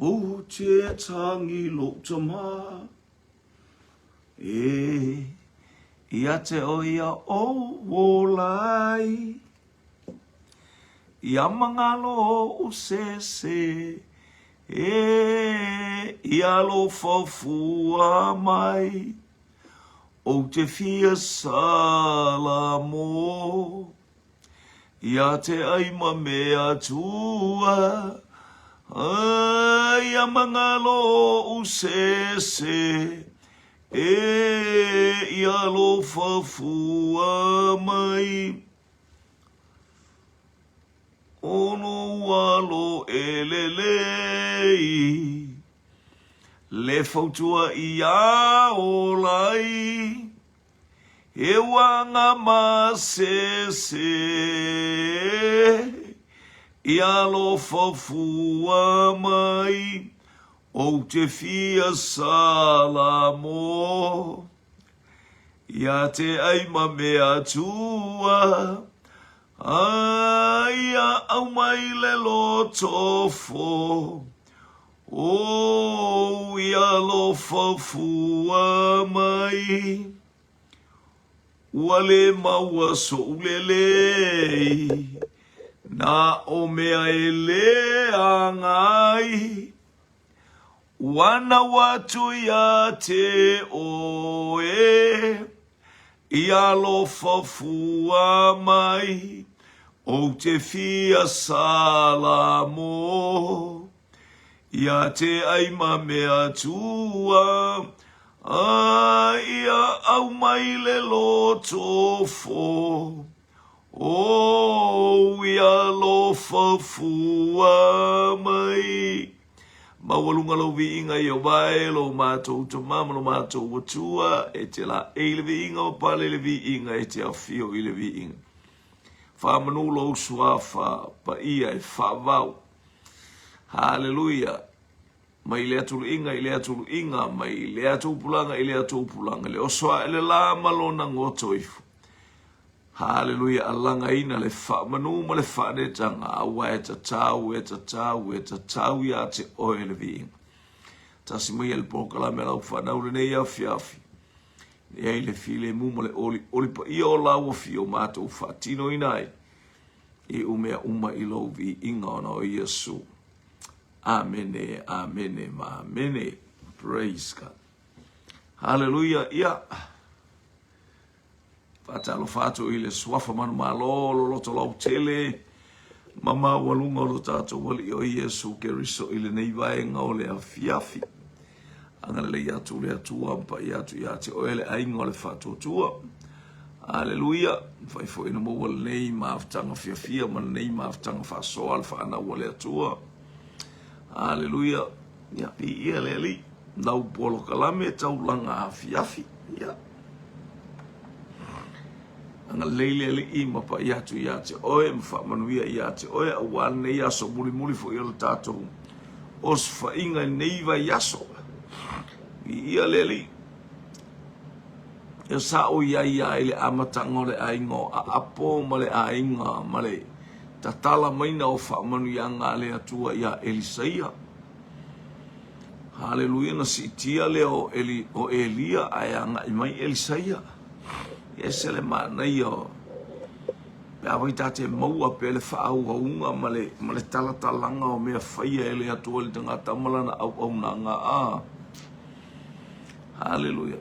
Ou te tangi lou tama E ia te oia ou ola ai Ia mangalo ou sese E ia alofa fua mai Ou te fia salamo Ia te ai ma me Atua, Ia mangalo ou sese, E ia alofa fua mai. O lou alo e lelei, Le fautua ia ola ai. E uaga masese i alofa fua mai ou te fia salamo ia te ai ma me Atua a ia aumai le loto fo ou i alofa fua mai Ua le maua soʻu lelei, na o mea e leaga ai. Ua nau atu ia te oe, i alofa fua mai, ou te fia salamo. Ia te ai ma me Atua, a ia aumai le loto fo, ou i alofa fua mai. Maualuga lou viiga Ieova e lo matou Tama ma lo matou Atua, e te laei le viiga ma pale le viiga, e te afio i le viiga. Faamanu lou suafa paia e faavau. Haleluia! Mai lea tuluiga i lea tuluiga, mai lea tupulaga i lea tupulaga, le oso ae le la ma lona goto ifo. Haleluia! Alagaina le faamanu ma le faanetaga, aua e tatau, e tatau, e tatau ia te oe le viiga. Tasi mai le polokalame a lau fanau lenei afiafi. E ai le filemu ma le olioli paia o lau afio matou faatinoina ai. I mea uma i lou viiga ona o Iesu. Amene, amene ma amene. Praise God. Hallelujah. Ia. Faatalofa atu i le suafa manumalo, loloto lautele, ma maualuga o lo tatou Alii o Iesu Keriso i lenei vaega o le afiafi. Agalelei atu le Atua ma pai atu ia te oe le aiga o le faatuatua. Aleluia! Mafai foi ona maua lenei mafutaga fiafia ma lenei mafutaga faasoa le fanau a le Atua. Aleluia! Ia, viia le Alii. Lau polokalame taulaga afiafi. Ia. Agalelei le Alii ma pai atu ia te oe ma faamanuia ia te oe aua lenei aso mulimuli foi o le tatou osofaiga i lenei vaiaso. Viia le Alii. Ia sa ou i ai lava i le amataga o le aiga o Aapo ma le aiga ma le tatala maina o faamanuiaga a le Atua iā Elisaia. Haleluia, na siitia lea o, Eli, o Elia ae agai mai Elisaia. E ese le manaia o pe a fai ta te maua pea le faaauauga ma le, ma le talatalaga o mea faia e le Atua i le tagata ma lana auaunaga. A. Haleluia.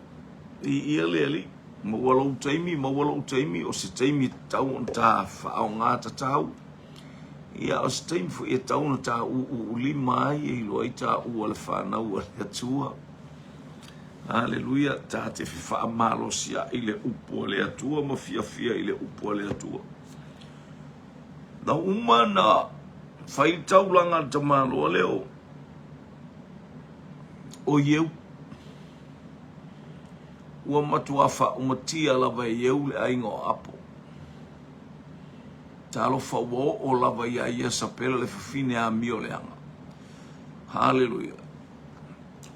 Viia le Alii. Maua lou taimi, maua lou taimi, o se taimi e tatau ona ta faaaoga tatau. Ia, o se taimi foi e tatau ona ta ūū lima ai e iloa ai taua le fanau a le Atua. Haleluia, ta te fefaamalosi ai le upu a le Atua ma fiafia i le upu a le Atua. Na uma na fai le taulaga a le tamaloa lea o, o Ieu. Ua matuā faaumatia lava e Ieu le aiga o Apo. Talofa ua oo lava iā Iesapela le fafine amio leaga. Haleluia.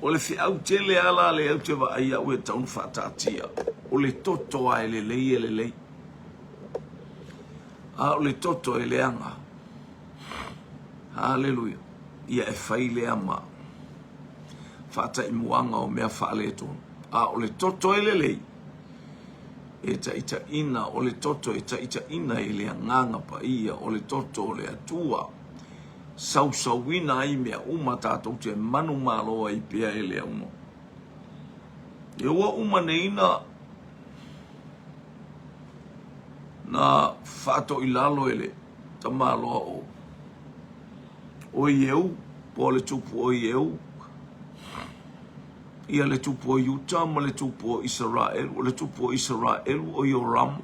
O le feau tele a la lea ou te vaai au e tatau ona faataatia, o le toto a e lelei e lelei. A o le toto e leaga. Haleluia. Ia e fai lea ma. Faataimuaga o mea faaletonu. A o le toto e lelei, e taitaiina, o le toto e taitaiina i le Agaga Paia, o le toto o le Atua, sausauina ai mea uma tatou te manumalo ai pea e le aunoa. E ua uma nei na na faatoilalo e le tamaloa o o Ieu, po o le tupu o Ieu, ia le tupu o Iuta ma le tupu o Isaraelu. O le tupu o Isaraelu o Ioramo,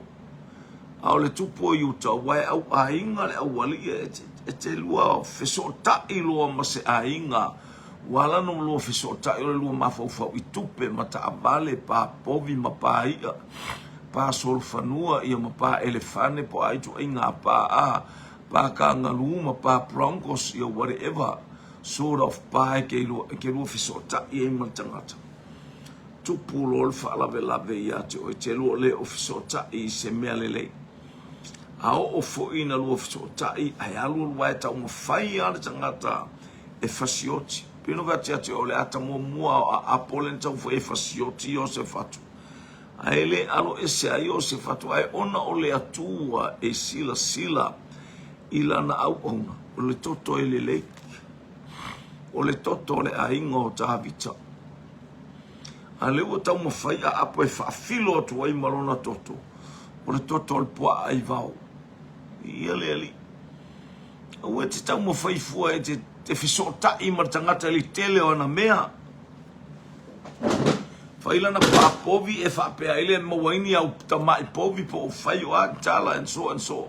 a o le tupu o Iuta, ua e au aiga le aualii e te lua fesootai loa ma se aiga, ua ala ona lua fesootai o le lua mafaufau i tupe ma taavale, pa povi ma pa i'a, pa solofanua ia ma pa elefane po o a ituaiga pa a, pa kangaroo ma pa broncos ia whatever sort of pa e ke lua, e ke lua fesootai ai ma le tagata. Tupu loa le faalavelave ia te oe, te lua le o fesootai i se mea lelei. A oo foi ina lua fesootai, ae alu alu lava e taumafai lava le tagata e fasioti. Pei ona fai atu ia te oe, o le ata muamua o Aapo lea na taumafai e fasioti Iosefatu. Ae le alo ese ai Iosefatu, ae ona o le Atua e silasila i lana auauna, o le toto e lelei, o le toto o le aiga o Tavita. A lea ua taumafai a Apo e faafilo atu ai ma lona toto, o le toto o le puaa aivao. Ia le Alii, aua e te taumafai fua e te fesootai ma le tagata i le tele o ana mea. Fai lana pā povi e faapea ai lea e maua ai ni au tamai povi po o fai o a tala and so and so.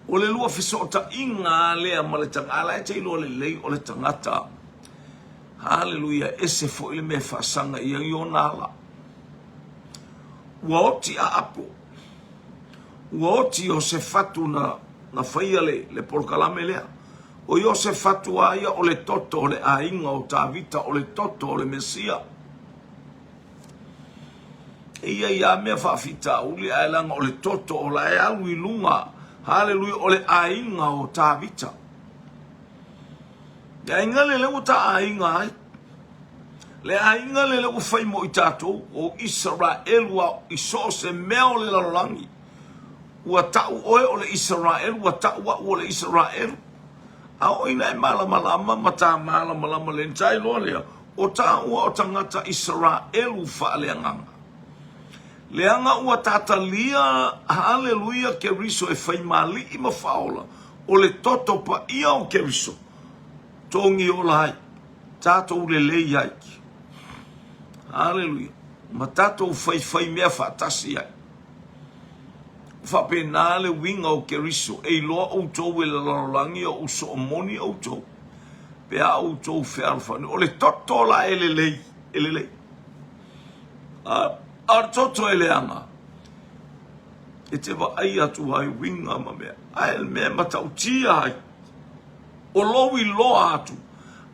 O le lua fesootaiga lea ma le tagata, a la e te iloa lelei o le tagata. Haleluia, ese foi le mea e faasaga i ai ona ala. Ua oti a apo. Ua oti o se fatu na, na faia le, le polokalame lea. O Iosefatu a ia o le toto o le aiga o Tavita, o le toto o le Mesia. E ia ia mea faafitauli, ae leaga o le toto o la e alu i luga, haleluia, o le aiga o Tavita. Le aiga lele ua ta aiga ai. Le aiga lele ua fai mo i tatou, o Isaraelu a i so o se mea o le lalolagi. Ua ta'u oe o le Isaraelu, ua ta'u a'u o le Isaraelu. A oo ina e malamalama ma tā malamalama le ta iloa lea, o tāua o tagata Isaraelu faaleagaga. Leaga ua tatalia, haleluia, Keriso e fai mali'i ma faaola, o le toto paia o Keriso, togi ola ai, tatou lelei ai. Haleluia. Ma tatou faifai mea faatasi ai. Faapena le uiga o Keriso, e iloa outou e le lalolagi o ou soomoni outou, pe a outou fealofani. O le toto la e lelei, e lelei. A, a o le toto e leaga, e te vaai atu ai uiga ma mea, ae le mea e matautia ai, O lou iloa atu,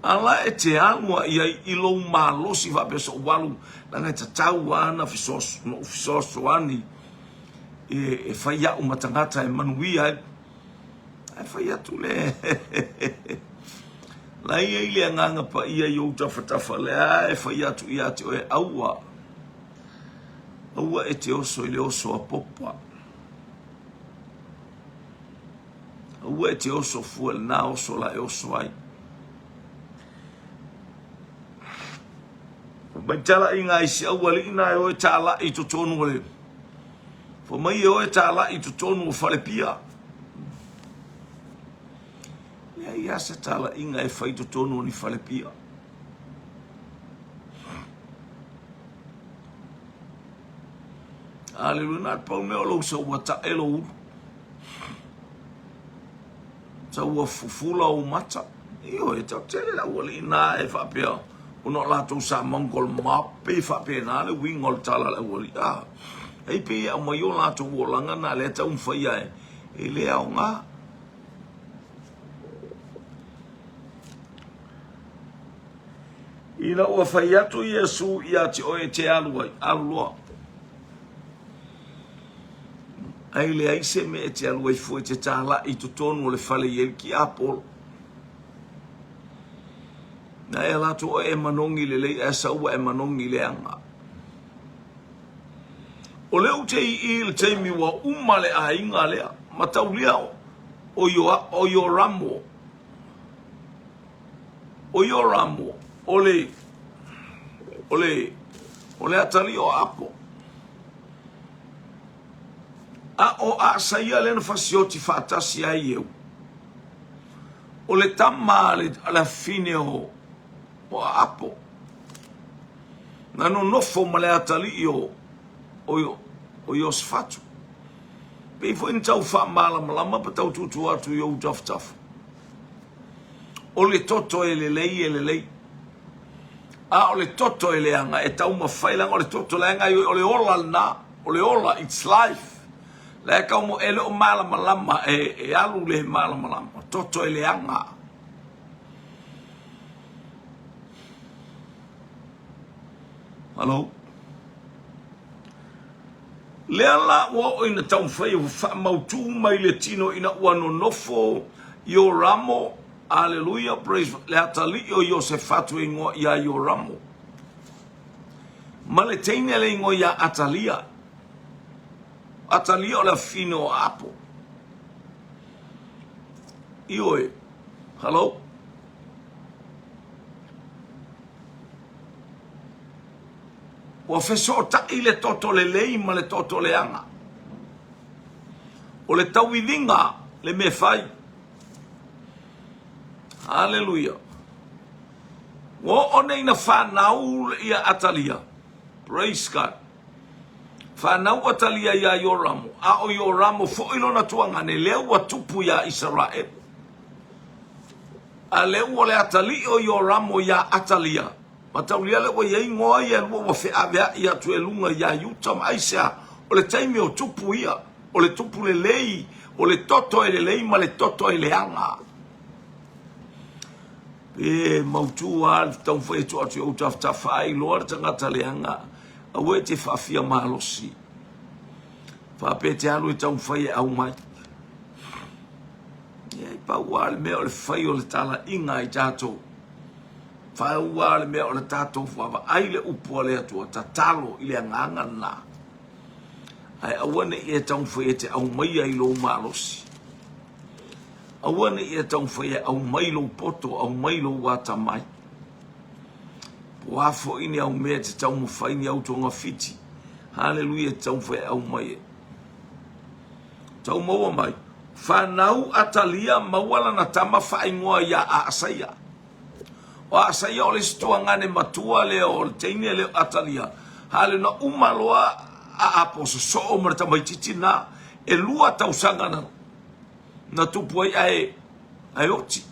a la e te alu a i ai i lou malosi faapea soʻu alu, leaga e tatau lava ona ou fesoasoani e, e fai aʻu ma tagata e manuia ai. Ae fai atu le la e i ai le agaga paia i ou tafatafa lea e fai atu ia te oe, aua, aua e te oso i le oso a popa. Aua e te oso fua i lena oso la e oso ai. Fai mai talaiga ai si aualii na e o e talai i totonu o le Fai mai e o e talai i totonu o falepia. Leai lava se talaiga e fai i totonu o ni falepia. Aleluia, na o le pau mea o lou sau ua tae lou ulu. Sau ua fufula ou mata. Ioe, e tau tele le aualii na e faapea ona o latou sa mongol mob, pei e faapena le uiga o le tala a le aualii. A, ai pei e aumai o latou olaga na lea e taumafai ae e le aoga. Ina ua fai atu Iesu ia te oe e te alu ai, alu loa. Ae leai se mea e te alu ai fua e te tālaʻi i totonu o le fale i ai le tiapolo. Na e ala atu oe e manogi lelei ae sau ua e manogi leaga. O lea ou te ii i le taimi ua uma le aiga lea, mataulia o o Ioramo, o Ioramo o le o le o le atalii o Apo. A o Asaia lea na fasioti faatasi ai Ieu. O le tama a le afafine o Aapo, na nonofo ma le atalii o Iosefatu. Pei foi na tau faamalamalama pa tau tuutuu atu i ou tafatafa. O le toto e lelei e lelei. A o le toto e leaga e taumafai leaga o le toto la e gaoioi o le ola lena, o le ola, it's life. La e kau mo e le o malamalama e, e alu le malamalama. Toto e leaga. Hello? Lea la ua oo ina taumafai e faamautū mai le tino ina ua nonofo Ioramo, aleluia, praise, le atalii o Iosefatu e igoa ia Ioramo, ma le teine le igoa ia Atalia. Atalia o le afine o Apo. Ioe. Hello? Ua fesootai le toto lelei ma le toto leaga. O le tauiviga le mea fai. Haleluia. Ua oo nei na fanau ia Atalia. Praise God. Fanau Atalia iā Ioramo, a o Ioramo foi lona tuagane, lea ua tupu iā Isaraelu. A lea ua le atalii o Ioramo iā Atalia, mataulia lea ua i ai igoa ia e lua ua feaveai atu e luga iā Iuta ma aisea, o le taimi o tupu ia, o le tupu lelei, o le toto e lelei ma le toto e leaga. Pe mautū lava le taumafai e tuu atu i ou tafatafa ai loa le tagata leaga, aua e te faafia malosi. Faapea e te alu e taumafai e aumai. Ia, pau lava le mea o le fai o le talaiga i tatou. Pau lava le mea o le tatou vaavaai le upu a le Atua, tatalo i le agaga lena. Ae aua ne i e taumafai e te aumaia i lou malosi. Aua ne i e taumafai e aumai lou poto, aumai lou atamai. Po o a foi ni au mea e te taumafai ni au togafiti. Haleluia, e te taumafai e aumai e. Tau maua mai. Fanau Atalia maua lana tama faaigoa ia Aasaia. O Aasaia o le isi tuagane matua lea o le teine lea o Atalia. Hale na uma loa a apo sosoo ma le tamaititi na e lua tausaga na, na tupu ai ae, ae oti.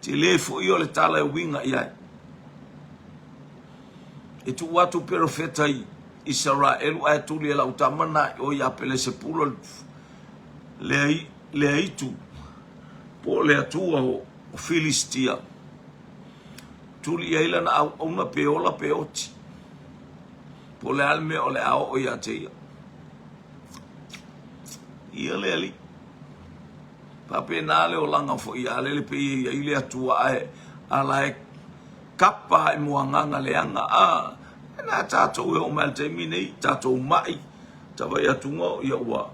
Tele foi o le tala e uiga i ai. E tuu atu perofeta i Isaraelu ae tuli e lau tama na i o ia Pelesepula le, le aitu po o le atua o Filistia. Tuli i ai lana auauna pe ola pe oti. Po o le a le mea o le a oo ia te ia. Ia le alii. Faapena le olaga foi ia lele pe i ai le Atua ae ala e kapa i muagaga leaga a na tatou e oo mai le taimi nei tatou mai tavai atuga ia ua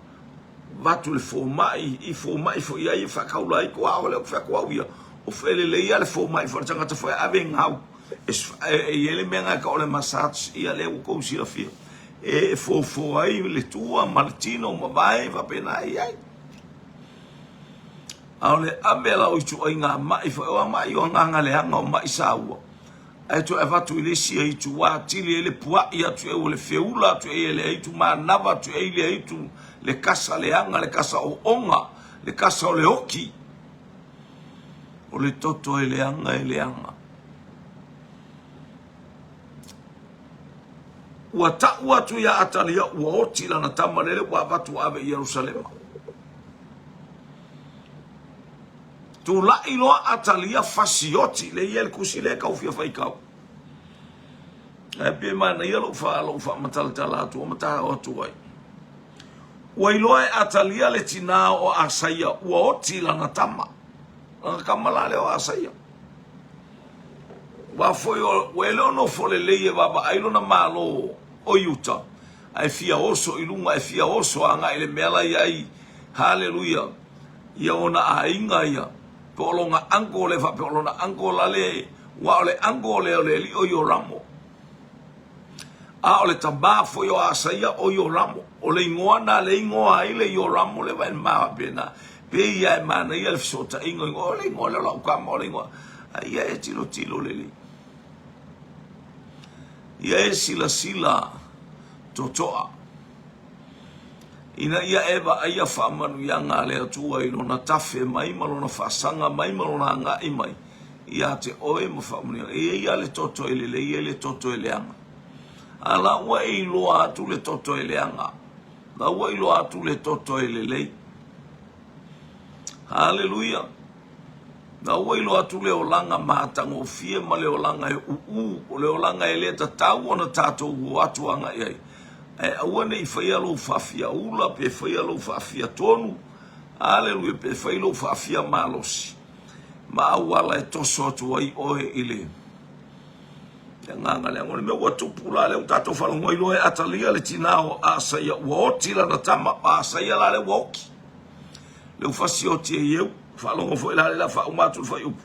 vatu le fomai i fomai foi ai e faakaula ai ko ao le fai au ia o felelei a le fomai foi le tagata foi ave ngau e i ai le mea ka o le massage ia le ua kou silafia e fofo ai le tua ma le tino ma vae faapena e i ai. A o le ave la o ituaiga ma'i foi, o ma'i o agaga leaga, o ma'i saua, ae toe avatu i le isi aitu ua atili ai le pua'i atu i ai, ua le feula atu i ai e le aitu, manava atu i ai le aitu, le kasa leaga, le kasa ooga, le kasa o le oki. O le toto e leaga e leaga. Ua ta'u atu iā Atalia, ua oti lana tama lele ua avatu ave i Ierusalema. Tula'i loa Atalia fasioti le ia le tusi lea e tau fia faitau. Ae pei e manaia lou fa lou faamatalatala atu ma taao atu ai. Ua iloa e Atalia le tinā o Asaia ua oti lana tama. Lana tama la lea o Asaia. Aua foi ua e le o nofo lelei e vaavaai lona malo o Iuta, ae fia oso i luga, e fia oso agai i le mea la i ai, haleluia, ia ona aiga ia, po o lona uncle lea faapea o lona uncle la le, aua o le uncle lea o le alii o Ioramo. A o le tama foi o Asaia o Ioramo. O le igoa na le igoa ai le Ioramo le vae ma faapena. Pei ia e manaia le fesootaiga o igoa, o le igoa lea o lau tama, o le igoa. A ia e tilotilo lelei. Ia e silasila totoa ina ia e vaaia faamanuiaga a le Atua i lona tafe mai ma lona faasaga mai ma lona agai mai ia te oe ma faamanuiaga. E i ai lava le toto e lelei, e i ai le toto e leaga. A la ua e iloa atu le toto e leaga, la ua iloa atu le toto e lelei. Haleluia! La ua iloa atu le olaga matagofie ma le olaga e uu, o le olaga e le tatau ona tatou o atu agai ai. Ae aua ne i faia lou faafia ula, pe faia lou faafia tonu, haleluia, pe fai lou faafia malosi, ma auala e toso atu ai oe i le agaga leaga. O le mea ua tupu la, lea ua tatou faalogo ai loa e Atalia le tina o Asaia, ua oti lana tama, o Asaia la lea ua oti. Lea ua fasioti e Ieu, faalogo foi la lea faauma atu le fuaiupu.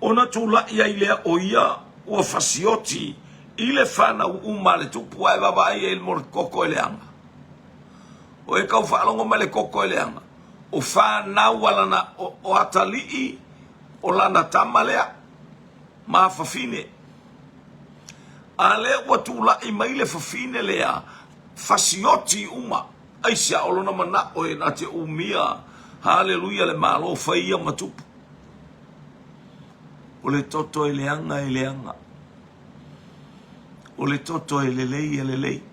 Ona tulai ai lea o ia ua fasioti i le fanau uma a le tupu ae vaavaai ai mo le koko e leaga. O e tau faalogo mai le koko e leaga. O fanau a lana, o atalii o lana tama lea, ma fafine. A lea ua tulai mai le fafine lea, fasioti uma. Aisea o lona manao e na te umia, haleluia, le Malo fai ia ma tupu. O le toto e leaga e leaga. O le toto e lelei e lelei.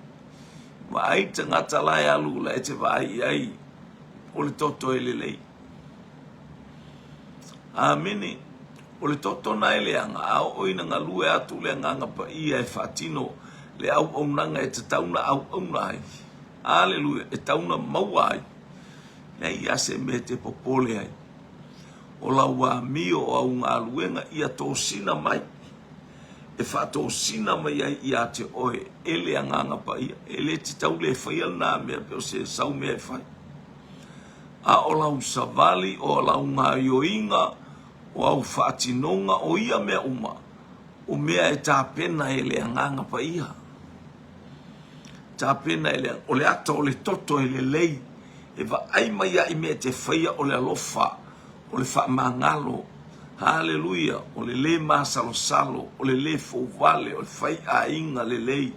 Vaai tagata la e alu la e te vaai i ai, o le toto e lelei. Amene. O le toto na e leaga, a oo ina galue atu le Agaga Paia e faatino le auaunaga e tatau na auauna ai, aleluia, e tau na maua ai, leai lava se mea e te popole ai. O lau amio o au galuega ia tosina mai, e faatosina mai ai ia te oe e le Agaga Paia. E le tatau le faia lena mea pe o se sau mea e fai. A o lau savali, o lau gaoioiga, o au faatinoga, o ia mea uma, o mea e tapena e le Agaga Paia. Tapena e le, o le ata o le toto e lelei, e vaai mai ai mea e te faia o le alofa, o le faamagalo, haleluia, o le lē masalosalo, o le lē fouvale, o le faiaiga lelei.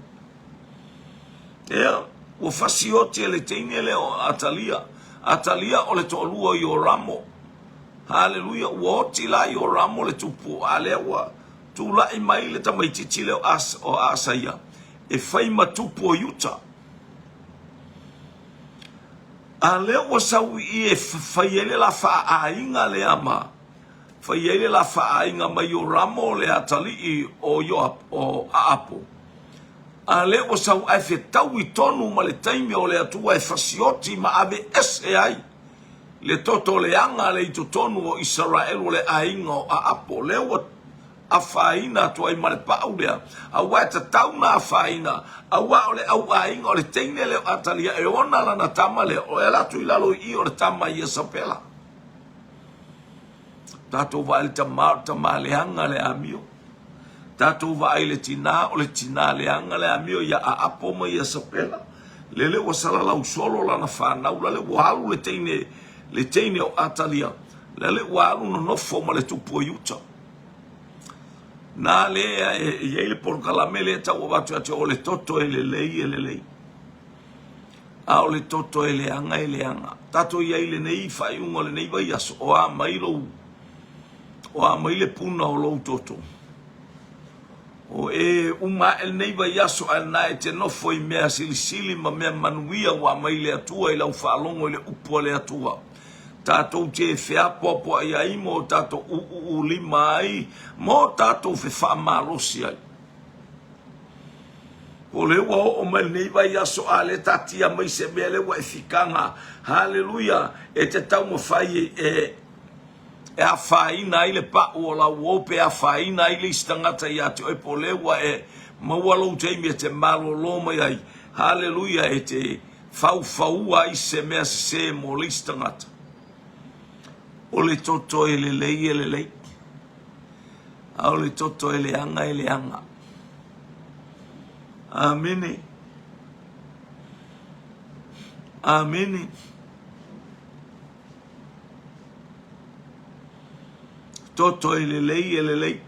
Ea, ua fasioti e le teine lea o Atalia. Atalia o le toalua o Ioramo. Haleluia, ua oti la Ioramo le tupu, a lea ua tulai mai le tamaitiiti lea o Asaia e fai ma tupu o Iuta. A lea ua sau i i e fai ai le la faaaiga lea ma fai ai le la faaaiga mai Ioramo le atalii o Ioap, o Aapo. A lea ua sau ae fetaui tonu ma le taimi o le Atua e fasioti ma ave ese ai le toto leaga le i totonu o Isaraelu o le aiga o Aapo. Lea ua afaina atu ai ma le paau lea, aua e tatau na afaina, aua o le auaiga o le teine lea o Atalia e ona lana tama lea, o e ala atu i lalo i i o le tama Iesapela. Tatou vaai le tama o le tama leaga le amio. Tatou vaai le tina o le tina leaga le amio ia Aapo ma Iesapela. Lele ua salalau solo lana fanau, lale ua alu le teine, le teine o Atalia, lale ua alu nonofo ma le tupu o Iuta. Na lea e i ai le polokalame lea e tau avatu ia te o le toto e lelei e lelei. A o le toto e leaga e leaga. Tatou i ai i lenei faaiuga o lenei vaiaso, o a mai lou, o a mai le puna o lou toto. O e uma ae lenei vaiaso ae lena e te nofo i mea silisili ma mea manuia ua aumai le Atua i lau faalogo i le upu a le Atua. Tatou te feapoapoai ai ma o tatou ūū lima ai ma o tatou fefaamalosi ai. O lea ua oo mai lenei vaiaso a lea taatia mai se mea lea ua e fikaga. Haleluia! E te taumafai e, e. e afaina ai le pau o lau uo pe afaina ai le isi tagata ia te oe po o lea ua e maua lou taimi e te malolo mai ai. Haleluia! E te faufaua ai se mea sese mo le isi tagata. O le toto e lelei e lelei, a o le toto e leaga e leaga. Amene. Amene. Toto e lelei e lelei.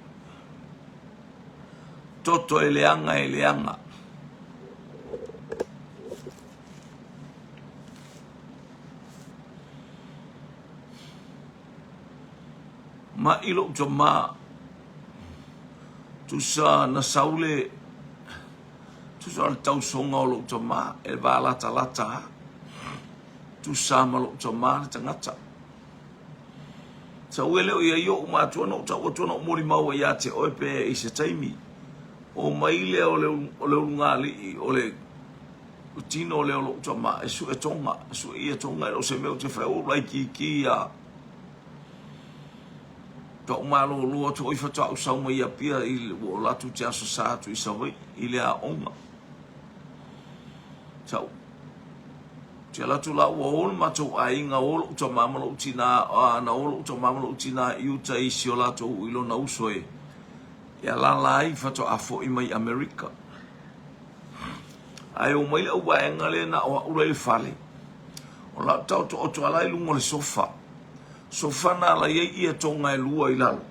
Toto e leaga e leaga. Maʻi loʻu tamā, tusa na sau le tusa o le tausoga o loʻu tamā e valatalata a tusa ma loʻu tamā le tagata. Sau e le o i ai oʻu matua na ou tau atu na ou molimau ai ia te oe pe i se taimi. O mai lea o le, o le ulugalii, o le tino lea o loʻu tamā e sue toga, e sue ia toga e le o se mea ou te fai, ua ou laitiiti ia. Toʻu malōlō atu oi faatoa ou sau mai i Apia i ua ola atu te Aso Sa atu i Savaii i le aoga. Sau te ala atu la ua o le matou aiga, o loʻu tamā ma loʻu tinā, a na o loʻu tamā ma loʻu tinā i uta i si o latou i lona uso e e alala ai faatoa foʻi mai i Amerika. Ae o mai le auvaega lea na o a'u la i le fale. O lau taotooto ala i luga o le sofa. Sofa na ala i ai ietoga e lua i lalo.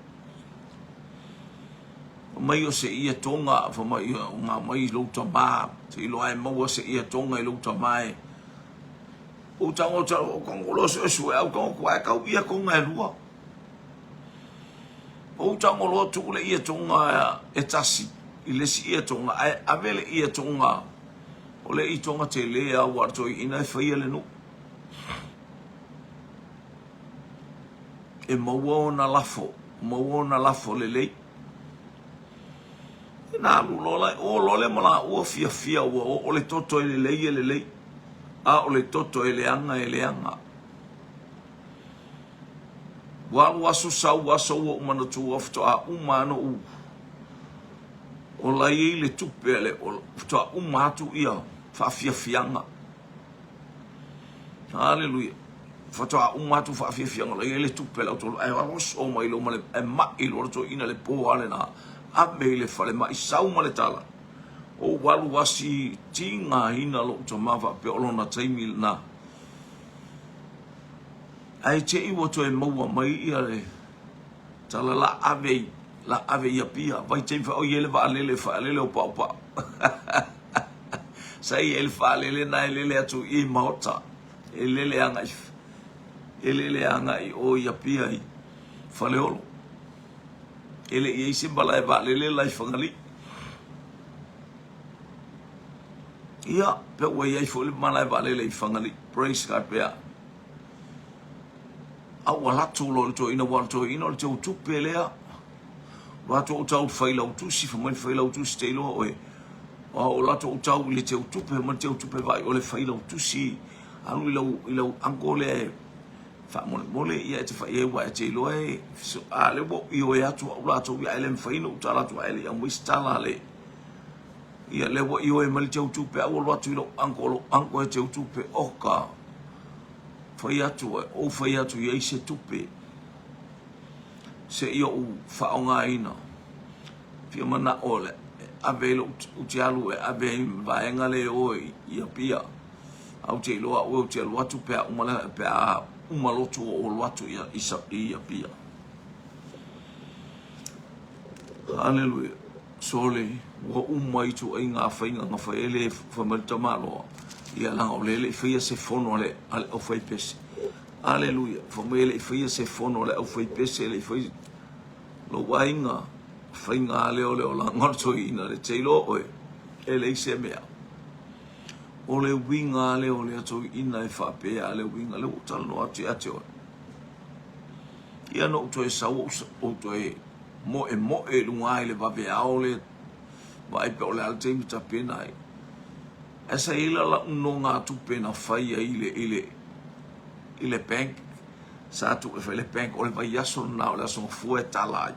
Fai mai o se ietoga, fai mai o ngā mai i lou tamā, se iloa e maua se ietoga i lou tamā e. Ou tango ta o kongo lo se sue au kongo kua e kau ietoga e lua. Ou tango loa tuu le ietoga e tasi i le isi ietoga ae ave le ietoga o le itoga tele a ua toeaina e faia le nuu. E maua ona lafo, maua ona lafo lelei. Na alu loa la, o loa lea ma laua fiafia ua oo le toto e lelei e lelei, a o le toto e leaga e leaga. Ua alu aso sau aso ua ou manatua faatoa uma lava ona ou ola ai le tupe a le faatoa uma atu ia faafiafiaga. Haleluia. Faatoa uma atu faafiafiaga ola ai le tupe a le autolu ae oso mai loa ma le ae mai loa le toeaina le po lava lena ave i le falemai sau ma le tala. Ou alu asi tigaina lou tama faapea o lona taimi lena. Ae te i ua toe maua mai ia le tala la ave i la ave i Apia. Vaitaimi fai, oi e le vaalele, faalele o Paopao. Sa i ai le faalele na e lele atu i Maota. E lele agai, e lele agai o i Apia i Faleolo. E le i ai se malae vaalele la i Fagalii. Ia, pe ua i ai foi le malae vaalele i Fagalii. Praise God pea. A ua latou loa i le toeaina, ua le toeaina o le teutupe lea. Ua latou ou tau failautusi, fai mai le failautusi te iloa oe. Ua o latou ou tau i le teutupe, fai mai le teutupe vaai o le failautusi. Alu i lau, i lau uncle lea e faamolemole ia e te fai ai ua e te iloa e a lea ua ioe atu au latou ia ae le mafai ona ou tala atu ae le i aumai se tala a le ia lea ua ioe mai le teutupe a ua alu atu i lou uncle, lou uncle e teutupe oka fai atu e ou fai atu i ai se tupe se i ou faaaogaina. Fia manao le ave ai lou ou te alu e ave ai vaega lea e o i Apia. A ou te iloa au ou te alu atu pe a uma le pe a uma lotu o alu atu i i Apia. Haleluia. Sole, ua uma ituaiga faiga na fai ai le fai mai le tamaloa, ia leaga o lea e le i faia se fono a le a le aufaipese. Aleluia. Fai mai e le i faia se fono a le aufaipese, e le i faia lou aiga, faiga lava lea o le olaga o le toeaina, le te iloa oe, e leai se mea. O le uiga lava lea o lea toeaina e faapea lava le uiga lea ua ou talanoa atu ia te oe. Ia na ou toe sau ou toe moemoe i luga i le vaveao lea vaai pe o le a le taimi tapena ai. Ae sa i ai la lau nogatupe na fai ai i le, i le, i le bank. Sa tuu e fai le bank o le vaiaso lena o le aso gafua e tala ai.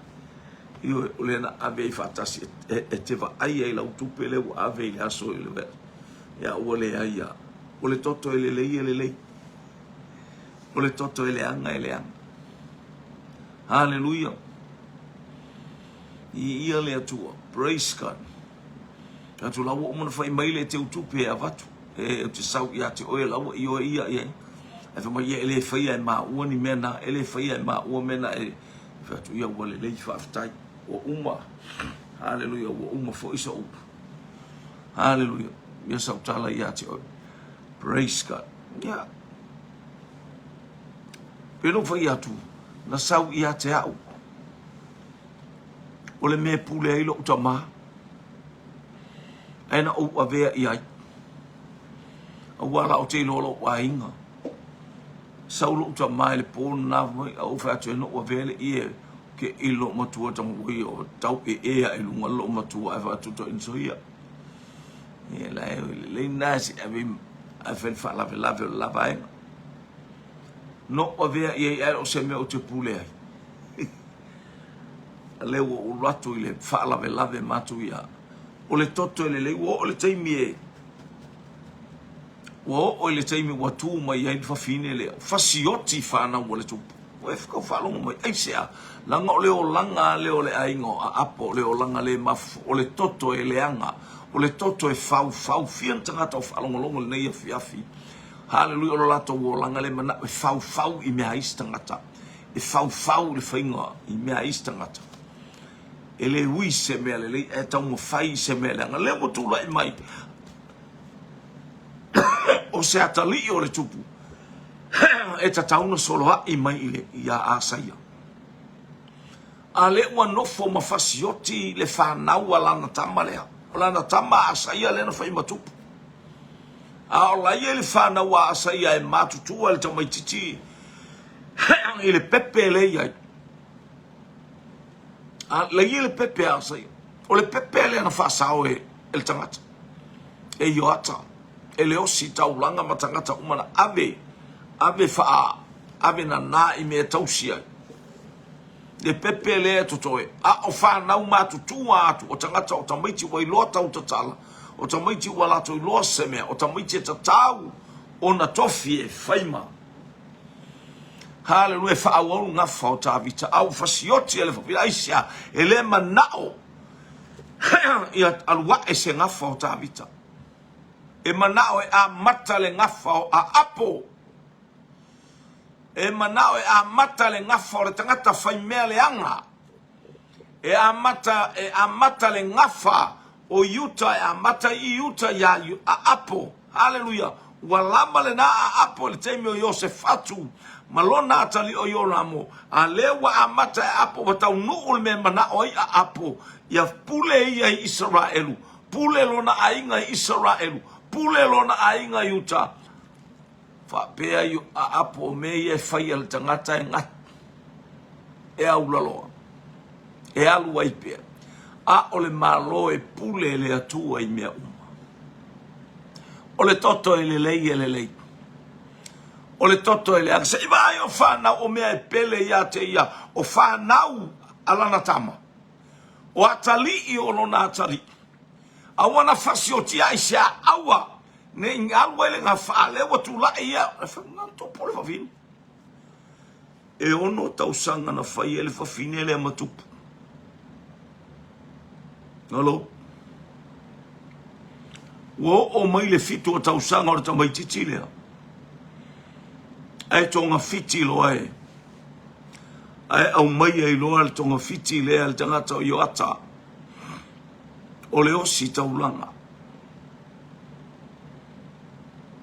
Ioe, o lea na ave ai faatasi e te vaai ai lau tupe lea ua ave i le aso i le ia ua leai a. O le toto e lelei e lelei. O le toto e leaga e leaga. Haleluia. Viia le Atua. Praise God. Atu la ua uma ona fai mai le teu tupe e avatu. E, ou te sau ia te oe la ua ioe ia i ai. Ae fai mai, ia e le faia e maua ni mea na, e le faia e maua mea na e fai atu, ia ua lelei, faafetai. Ua uma. Haleluia, ua uma foi sa upu. Haleluia. Ia sau tala ia te oe. Praise God. Ia. Pe no fai atu, na sau ia te au. O le mea e pule ai lou tama, ae na ou avea i ai. Aua la ou te iloa lou aiga. Sau lou tama i le po lena mai, a ou fai atu e na ou avea le ie ke i lou matua tama oi o tau e e a i lunga lou matua ae fai atu to insoia. E la e lelei na se ave ae fai le faalavelave o le la vaega. Na ou avea i ai ae o se mea ou te pule ai. Lea ua ou alu atu i le faalavelave matou ia. O le toto e lelei, ua oo i le taimi e ua oo i le taimi ua tu mai ai le fafine lea, fasioti fanau a le tupu. Ua e tau faalogo mai, aisea? Leaga o le olaga lava lea o le aiga o Aapo, o le olaga le mafufu, o le toto e leaga, o le toto e faufau. Fia ni tagata o faalogologo i lenei afiafi? Haleluia, o lo latou olaga le manao e faufau i mea a isi tagata. E faufau le faiga i mea a isi tagata. E le ui se mea lelei, ae taumafai i se mea leaga. Lea ua tulai mai o se atalii o le tupu e tatau ona soloai mai i le, ia Asaia. A lea ua nofo ma fasioti le fanau a lana tama lea. O lana tama a Asaia lea na fai ma tupu. A o la ia i le fanau a Asaia e matutua le tamaititi i le pepe lea i ai. A la i le pepe a Asaia. O le pepe lea na faasao e, e le tagata. E Ioata, e le osi taulaga ma tagata uma na ave, ave faa, ave nana i mea e tausi ai. Le pepe lea e totoe. A o fanau matutua atu o tagata o tamaiti ua iloa tau tatala, o tamaiti ua latou iloa se mea, o tamaiti e tatau ona tofi e fai ma Haleluia, e faaauau le gafa o Tavita, a ua fasioti e le fafine. Aisea? E le manao ia alu ae se gafa o Tavita. E manao e amata le gafa o Aapo. E manao e amata le gafa o le tagata faimea leaga. E amata, e amata le gafa o Iuta, e amata i Iuta iā Aapo. Haleluia! Ua lava lena Aapo i le taimi o Iosefatu ma lona atalii o Ioramo, a lea ua amata e Aapo, ua taunuu le mea e manao ai Aapo, ia pule ia i Isaraelu, pule lona aiga i Isaraelu, pule lona aiga i Iuta. Faapea i Aapo o mea ia e fai a le tagata e gata, e aulaloa, e alu ai pea. A o le Malo e pule e le Atua i mea uma. O le toto e lelei e lelei. O le toto e leaga. Se i vaai o fanau o mea e pele ia te ia, o fanau a lana tama. O atalii o lona atalii. Aua na fasiotia ai se aua ne i alu ai le gafa, a lea ua tulai ia, na tupu le vavine. E ono tausaga na fai ai le fafine lea ma tupu. Hello? Ua oo mai le fitu o tausaga o le tamaititi lea. Ae togafiti loa e. Ae aumai ai loa le togafiti lea le tagata o Ioata. O le osi taulaga.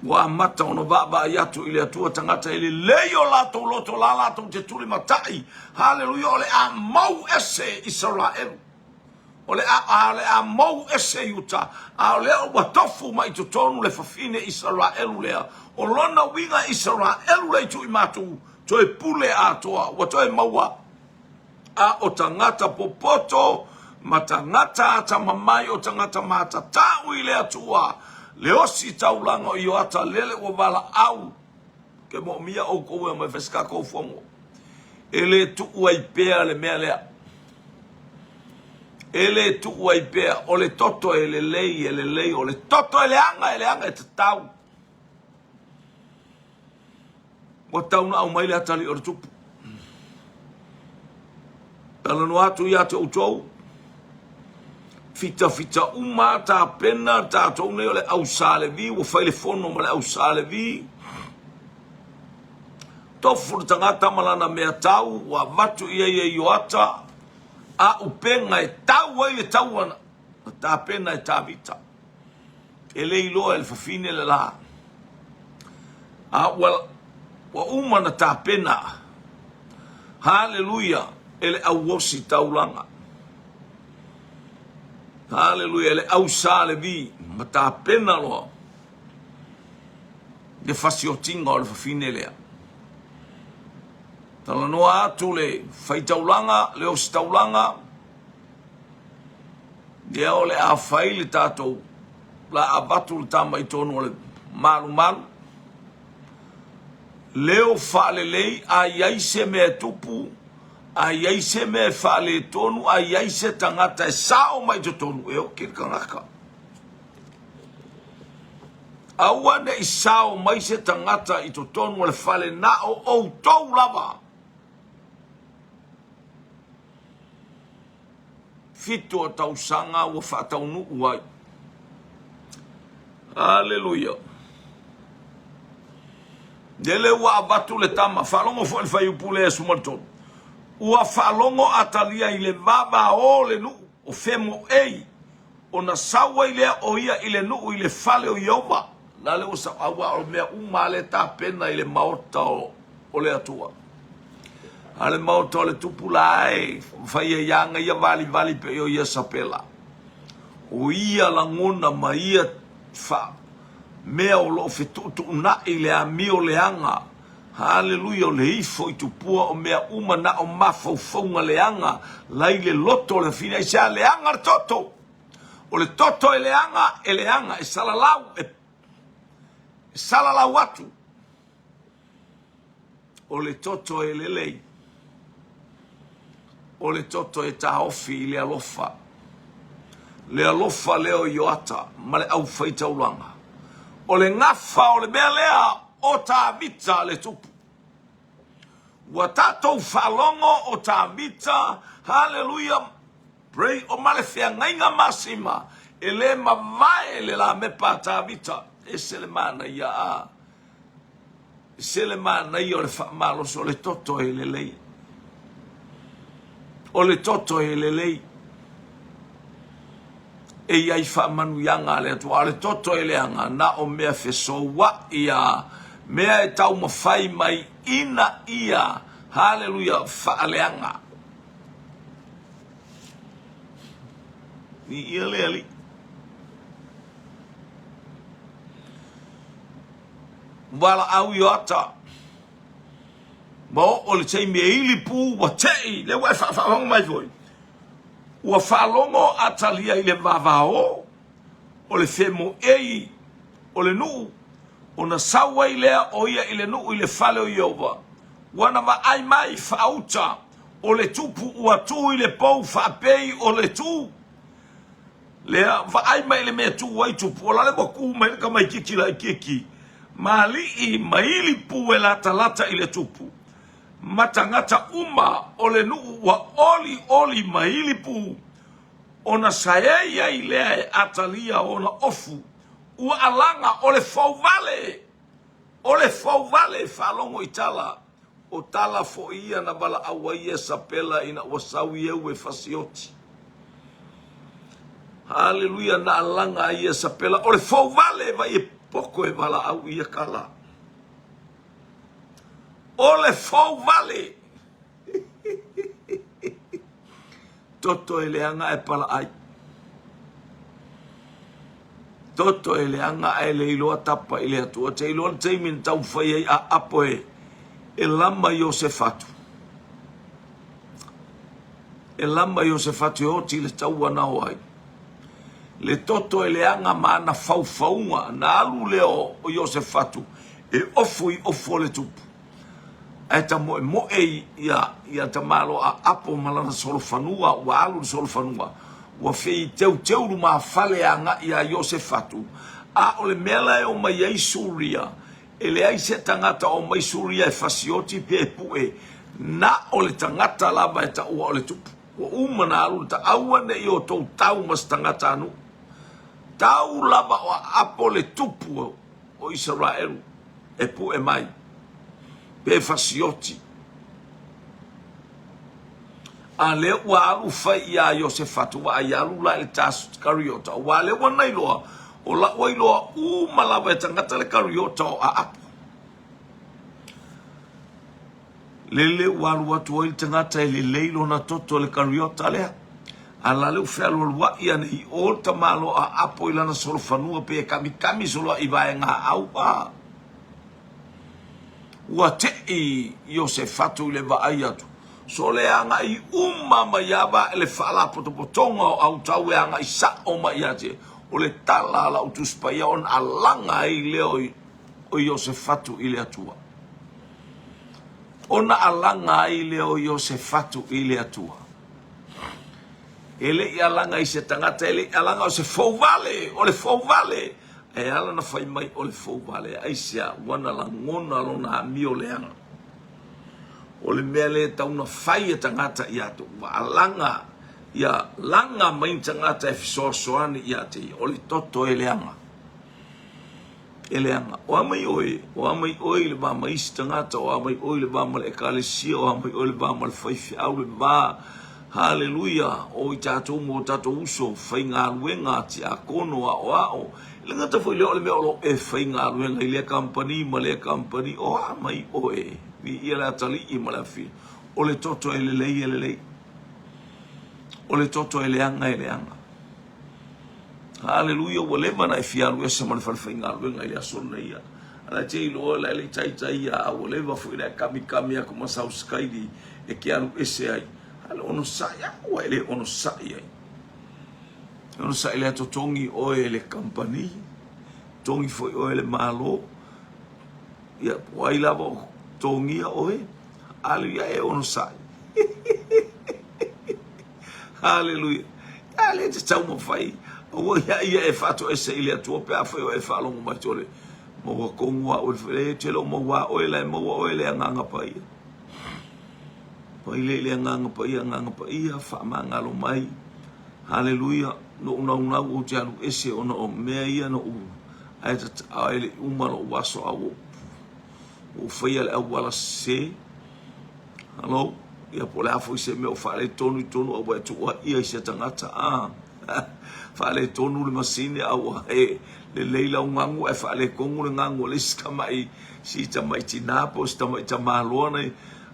Ua amata ona vaavaai atu i le Atua tagata e lelei o latou loto la latou te tulimatai. Haleluia, o le a mau ese Isaraelu. O le a, o le a mou ese Iuta, a o lea ua tofu mai i totonu le fafine Isaraelu lea. O lona uiga Isaraelu lea i tui matou, toe pule atoa, ua toe maua. A o tagata popoto ma tagata atamamai o tagata matatau i le Atua, le osi taulaga o Ioata lele ua valaau. Ke moomia oukou e omai e fai se tatou fono. E le tuu ai pea le mea lea. E le tuu ai pea. O le toto e lelei, e lelei. O le toto e leaga, e leaga, e tatau. Ua tau na aumai le atalii o le tupu. Talanoa atu ia te outou, fitafita uma tapena tatou nei o le au Sa Levi, ua fai le fono ma le au Sa Levi. Tofu le tagata ma lana mea tau, ua avatu i ai e Ioata, a upega e tau ai le taua na tapena e Tavita. E le iloa e le fafine le la. A ua, ua uma na tapena. Haleluia! E le auosi taulaga. Haleluia! E le au Sa Levi ma tapena loa le fasiotiga o le fafine lea. Talanoa atu le faitaulaga, le ositaulaga, Ia o le a fai le tatou la avatu le tama i tonu o le malumalu. Leo faalelei a i ai se mea e tupu, a i ai se mea e faaletonu, a i ai se tagata e sao mai i totonu, e oki le tagata. Aua ne i sao mai se tagata i totonu o le fale na o outou lava. Fitu o tausaga ua faataunuu ai. Aleluia. Lele ua avatu le tama, faalogo foi le fuaiupu lea 13. Ua faalogo Atalia i le vavao o le nuu o femoei, ona sau ai lea o ia i le nuu i le fale o Ieova. La le ua sau, aua o mea uma lea tapena i le maota o le Atua. A le maota o le tupu la e fai ai aga ia valivali pei o Iesapela. O ia lagona ma ia fa mea o lo o fetuutuunai le amio leaga. Haleluia, o le ifo i tupua o mea uma na o mafaufauga leaga la i le loto o le afine. Aisea leaga le toto? O le toto e leaga, e leaga, e salalau, e salalau atu. O le toto e lelei, o le toto e taofi i le alofa, le alofa lea o Ioata ma le aufaitaulaga. O le gafa o le mea lea o Tavita le tupu. Ua tatou faalogo o Tavita, haleluia, pray, o ma le feagaiga masima, e le mavae le lamepa a Tavita. Ese le manaia a Se le manaia o le faamalosi o le toto e lelei. O le toto e lelei. E i ai faamanuiaga a le Atua. A o le toto e leaga, na o mea fesoua'i a mea e taumafai mai ina ia, haleluia, faaleaga. Viia le Alii. Valaau Ioata. Ma oo le taimi e ili pu ua tei, lea ua e faafaalogo mai foi. Ua faalogo Atalia i le vavao o le femoei o le nuu, ona sau ai lea o ia i le nuu i le fale o Ieova. Ua na vaai mai faauta o le tupu ua tu i le pou faapei o le tu. Lea, vaai mai i le mea e tu ai tupu, o la le ua ku mai le tamaitiiti laitiiti ma alii ma ili pu e latalata i le tupu, ma tagata uma o le nuu ua olioli ma ili pu, ona saei ai lea e Atalia ona ofu, ua alaga o le fouvale, o le fouvale, faalogo i tala. O tala foi ia na valaau ai Iesapela ina ua sau Ieu e fasioti. Haleluia, na alaga ai Iesapela, o le fouvale vai e poko e valaau i ia tala. O le fouvale! Toto e leaga ae palaai. Toto e leaga ae le iloa tapa i le Atua. Te iloa le taimi na taumafai ai a apo e, e lama Iosefatu. E lama Iosefatu e oti le taua na o ai. Le toto e leaga ma ana faufauga na alu lea o Iosefatu. E ofo i ofo a le tupu, ae tamoemoe ia ia tamaloa apo ma lana solofanua, ua alu le solofanua, ua fei teuteu lumafale agai ia Iosefatu, a o le mea la e omai ai Suria, e leai se tagata o omai Suria e fasioti pe e pue, na o le tagata lava e taua o le tupu. Ua uma ona alu le ta, aua ne i outou tau ma se tagata a nuu. Tau lava o aapo le tupu o Isaraelu e pue mai, pe fasioti. A lea ua alu fai iā Iosefatu, vaai alu la i le kariota, aua lea ua na iloa, o la ua iloa uma lava e tagata le kariota o Aapo. Lele ua alu atu ai le tagata e lelei lona toto i le kariota lea. A la lea ua fealualuai ane i o le tamaloa apo i lana solofanua pe e kamikami soloai i vaega au a. Ua tei Iosefatu i le vaai atu. Sole agai uma mai ava le faalapotopotoga o autau e agai sao mai ia te. O le tala a lau Tusi Paia ona alaga ai lea o Iosefatu i le Atua. Ona alaga ai lea o Iosefatu i le Atua. E le i alaga i se tagata, e le i alaga o se fouvale, o le fouvale. E ala na fai mai o le fouvale, aisea, ua na lagona lona amio leaga. O le mea lea e tatau ona fai e tagata ia te ua alaga, ia laga mai ni tagata e fesoasoani ia te ia, o le toto e leaga. E leaga. O a mai oe? O a mai oe i le va ma isi tagata? O a mai oe i le va ma le ekalesia? O a mai oe i le va ma le faifeau? Le va, haleluia, o i tatou ma o tatou uso, faigaluega, tiakono, aoao. E le gata foi i lea o le mea o lo o e faigaluega i lea kamupani ma lea kamupani. O a mai oe? Viia le Atalii ma le Afioga. O le toto e lelei e lelei. O le toto e leaga e leaga. Haleluia, ua leva ona e fia alu ese ma le fale faigaluega i le aso lenei ia. A la e te iloa la e le i taitai ia, a ua leva foi ona e kamikami atu ma sauskaili e te alu ese ai. A le onosai, a ua e le onosai ai. E onosai lea totogi oe e le kamupani, totogi foi oe e le Malo, ia po o ai lava o totogia oe, haleluia, e onosai. Haleluia. A lea e te taumafai, aua ia ia e faatoese i le Atua pe afai o e faalogo mai tole. Maua tonu a oe, e te le o maua a oe la e maua oe le Agaga Paia. Pai le i le Agaga Paia, Agaga Paia, faamagalo mai. Haleluia. Noʻu naunau ou te alu ese ona o mea ia noʻu ae ae le i uma loʻu aso a ua ou faia le auala sese. Hello? Ia po o le a foi se mea o faaletonu i totonu a ua e tuuaia i se tagata, a faaletonu le masini a ua e lelei lau gagu ae faaletonu le gagu o le isi tamai si tamai tinā po o si tamai tamaloa nei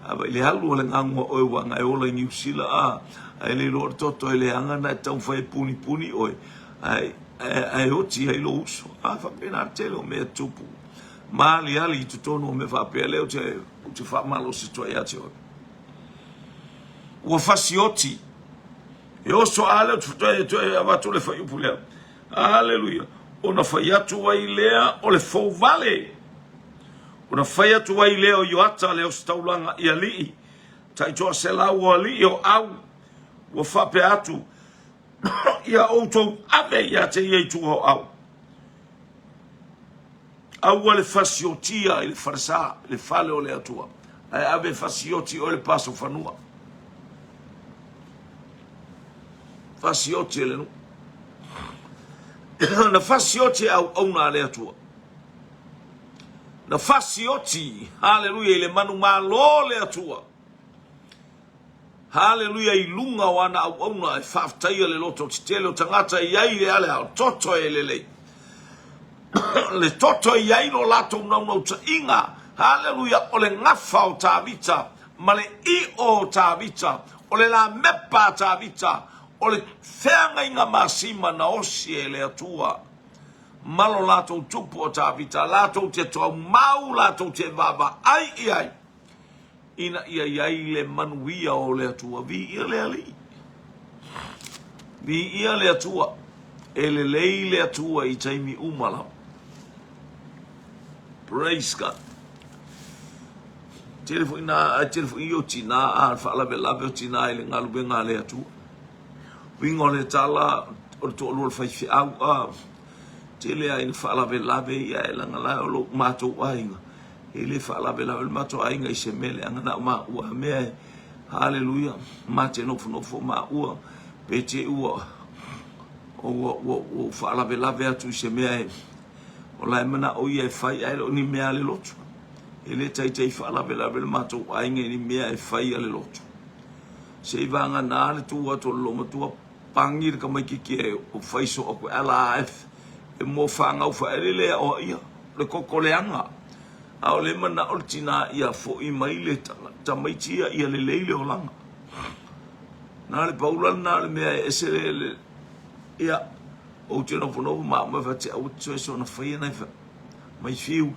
a vai le alu o le gagu a oe ua na e ola i Niu Sila a ae le iloa o le toto e leaga na e taumafai e punipuni oe ae ae oti ai lou uso a faapena le tele o mea tupu ma aliali i totonu o mea faapea lea ou te Ou te faamalosi atu ai ia te oe. Ua fasioti. E oso a lea ou te toe, toe avatu le fuaiupu lea. Aleluia. Ona fai atu ai lea o le fouvale. Ona fai atu ai lea o Ioata le ositaulaga i alii, taitoaselau o alii o au, ua faapea atu, Ia outou ave ia te ia i tua o au. Aua le fasiotia i le falesa, le fale o le Atua, ae ave fasioti oe le paso fanua. Fasioti e le nuu. Na fasioti e auauna a le Atua. Na fasioti, haleluia, i le manumalo le Atua. Haleluia i luga o ana auauna e faafetaia le lototetele o tagata e i ai le ale ao toto e lelei. Le toto e i ai lo latou naunautaiga. Haleluia o le gafa o Tavita ma le io o Tavita, o le lamepa a Tavita, o le feagaiga masima na osi e le Atua ma lo latou tupu o Tavita, latou te taumau, latou te vaavaai i ai. ina ia i ai le manuia o le Atua. Viia le Alii. Viia le Atua. E lelei le Atua i taimi uma lava. Praise God. Tele foi na, tele foi o tina a faalavelave o tina i le galuega a le Atua. Uiga o le tala o le toalua o le faifeau a tele a ina faalavelave ia e laga la o lou matou aiga e le faalavelave le matou aiga i se mea leaga na o maua mea e haleluia ma te nofonofo maua pe te ua ua ua ua faalavelave atu i se mea e o la e manao ia e fai ae le o ni mea a le lotu. E le taitai faalavelave le matou aiga i ni mea e fai a le lotu. Se i vagana le tu atu o le loomatua pagi le tamaititi e o fai so aku e ala e mo fanau faaelele e aoaia o le koko leaga. A o le manao le tina ia foi mai le tamaiti ia ia lelei le olaga. Na le paula lena o le mea e ese le ia ou te nofonofo ma au ma fai atu, aua te toe soona faia nai mai fiu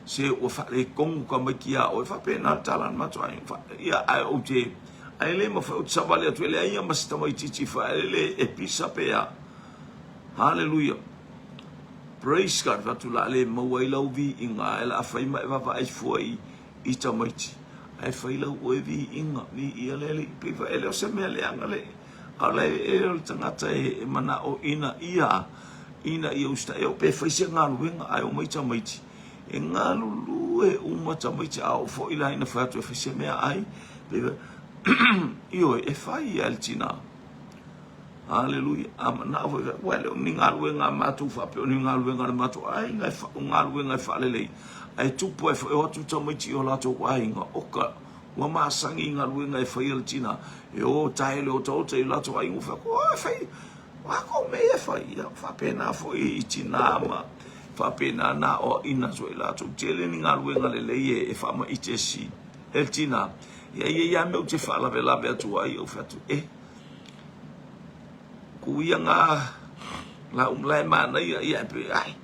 se ua faaletonu tamaiti ia oe. Faapena le tala a le matou aiga. Ia, ae ou te, ae le mafai, ou te savali atu, e leai lava ma se tamaitiiti faaeleele e pisa pe a. Haleluia. Praise God. Fai atu, o le a le maua ai lau viiga, ae o le a fai ma e vaavaai fua i, i tamaiti. Ae fai lau oe viiga, viia le Alii. Pei e le o se mea leaga le, A o le o le tagata e manao ina ia ina ia usitai au pe fai se galuega ae omai tamaiti e galulue uma tamaiti a oo foi la ina fai atu e fai se mea ai ioe e fai ia le tina. Aleluia. A manao foi ua le o ni galuega a matou faapea o ni galuega a le matou aiga e o galuega e faalelei ae tupu ai foi o atu tamaiti i o latou aiga oka Ua masani i galuega e fai e le tina, e o tae le otaota i latou aiga, ua fai atu, e fai, o a kou mea ia e fai? Ia, faapena foi i tina ma faapena na aoaina atu ai latou. Tele ni galuega lelei e faamaite si e le tina. Ia, e i ai lava mea ou te faalavelave atu ai, ou fai atu, e, ku ia ngā la umla e manaia, ia, e pe, ai,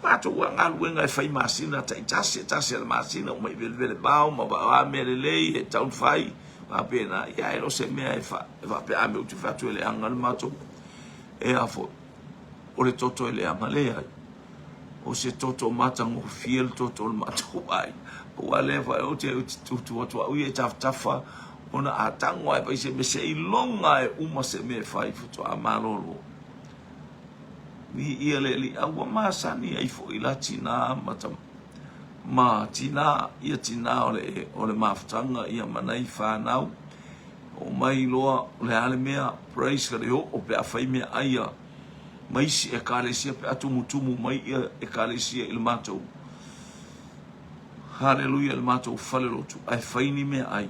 Matou a galuega e fai masina taitasi e tasi a le masina uma i velevele vao ma a mea lelei e tau fai faapena ia e le o se mea e fa e faapea a mea ou te fai atu e leaga le matou e a foi o le toto e leaga leai o se toto matagofie le toto o le matou aiga ua lea foi ou te tutu atu au ia i tafatafa ona a tago lava e fai se mea seiloga e uma se mea e fai faatoa malolo. Viia le Alii, a ua masani ai foi la tina ma ta, ma tina, ia tina o le, o le mafutaga ia ma nai fanau. O mai loa, o le a le mea, praise God, e oo pe a fai meaai a ma isi ekalesia pe a tumutumu mai ia ekalesia i le matou, haleluia, i le matou fale lotu, ae fai ni meaai.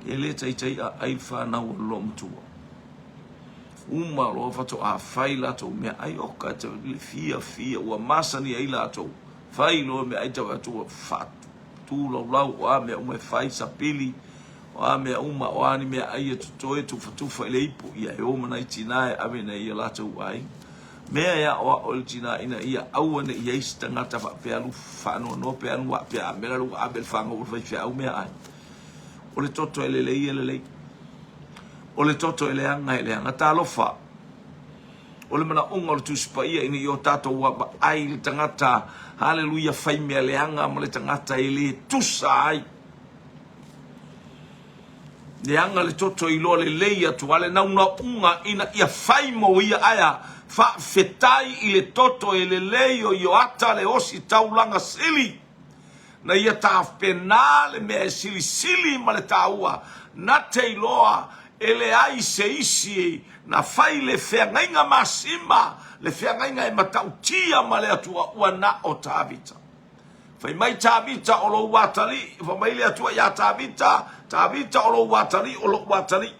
E le taitai a ai le fanau a le loomatua. Uma loa faatoa fai latou meaai, oka e te fiafia, ua masani ai latou. Fai loa meaai tau atu ua faatulaulau, o a mea uma e fai, sapili, o a mea uma, o a ni meaai e totoe, tufatufa i le ipu, ia e o ma nai tina e ave nei i a latou aiga. Mea e aoao i le tina ina ia aua ne i i ai se tagata faapea alu faanoanoa pe alu faapea a mea la ua ave le fanau a le faifeau meaai. O le toto e lelei e lelei. O le toto e leaga e leaga. Talofa! O le manaoga o le Tusi Paia ina ia o tatou vaavaai i le tagata, haleluia, fai mea leaga ma le tagata e le tusa ai. Leaga le toto iloa lelei atu a le naunauga ina ia fai mo ia aea faafetai i le toto e lelei o Ioata le osi taulaga sili. Na ia tapena le mea e silisili ma le taua, na te iloa e leai se isi na fai le feagaiga masima, le feagaiga e matautia ma le Atua, ua na o Tavita. Fai mai Tavita o lou atalii, fai mai le Atua iā Tavita, Tavita o lou atalii o lou atalii.